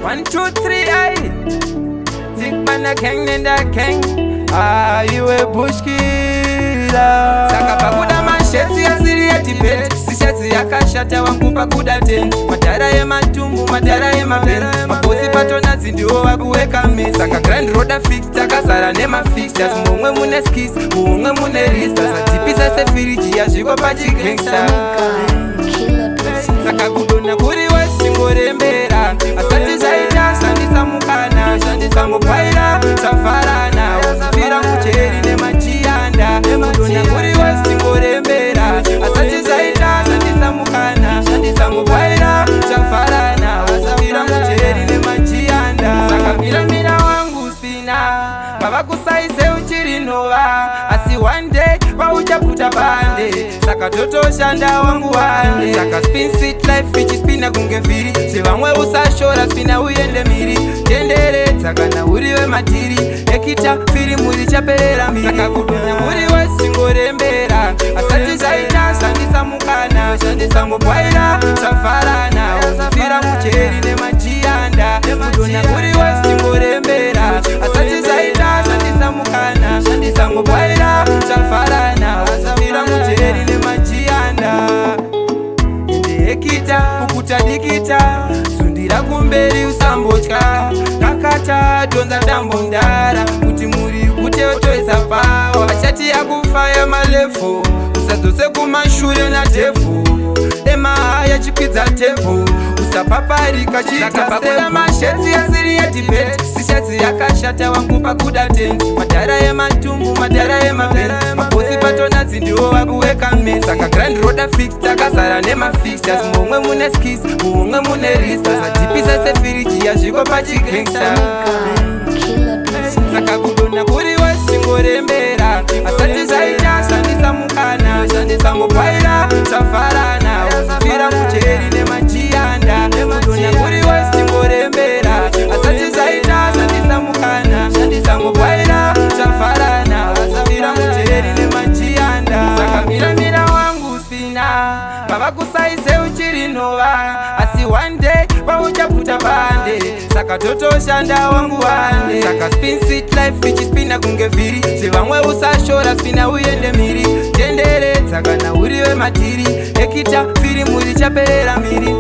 One, two, three, ay. Zikmana gang nenda gang. Ah, iwe bushkila. Saka pakuda mashetsi asiri yetibet. Sishetsi yakashata wangu pakuda ten. Madhara yematumbu, madhara yemabenzi. Mabosi patonatsi ndiwo vakuweka misi. Saka grind roda fix, takazara nemafixtures. Mumwe mune skis, mumwe mune rista. Satipisa sefiriji yazviko pachigangsta. Killer Beats. Saka kudonha kuri wesingorembera asati zvaita, shandisa mukana, shandisa mobhaira zvafarana ufira mujeri nemachiyanda. Kudonha kuri wesingorembera asati zvaita, shandisa mukana, shandisa mobhaira zvafarana ufira mujeri nemachiyanda. Saka miramira wangu spina vavakusaise uchiri nhova, asi one day vauchapfuta pande. Saka totoshanda wangu wande. Saka spin sweet life ichispina kunge vhiri sevamwe, usashora, spina uende miri, tenderedza kana uri wemadhiri ekita firimu richaperera miri. Saka kudonha kuri wesingorembera asati zvaita, shandisa mukana, shandisa mobwaira zvafarana ufira mujeri nemachiyanda. Kudonha kuri wesingorembera asati zvaita, shandisa mukana, shandisa mobwaira zvafarana ufira mujeri nemachiyanda. Ende ekita pukuta dikita, sundira kumberi usambotya, kakata dhonza tambo mudara kuti muri kuteotoisa pawa achati yakufaya malevho, usadzose kumashure nadhevhu emahaya, chikwidza tempo usapaparika. Chiitapakuda mashetsi asiri yedhibet, sishetsi yakashata wangu pakuda ten. Madhara yematumbu, madhara yemabenzi. Mabosi patonatsi ndiwo vakuweka misi. Saka grind roda fix, takazara nemafixtures. Mumwe mune skis, mumwe mune rista. Satipisa sefiriji yazviko pachigangsta. Killer Beats. Saka kudonha kuri wesingorembera asati zvaita, shandisa mukana, shandisa mobhaira zvafarana ufira mujeri nemachiyanda. Kudonha kuri wesingorembera asati zvaita, shandisa mukana, shandisa mobhaira zvafarana ufira mujeri nemachiyanda. Saka miramira wangu spina vavakusaise uchiri nhova, asi one day vauchapfuta pande. Saka totoshanda wangu wande. Saka spin sweet life ichispina kunge vhiri sevamwe, usashora, spina uende miri, tenderedza kana uri wemadhiri ekita firimu richaperera miri.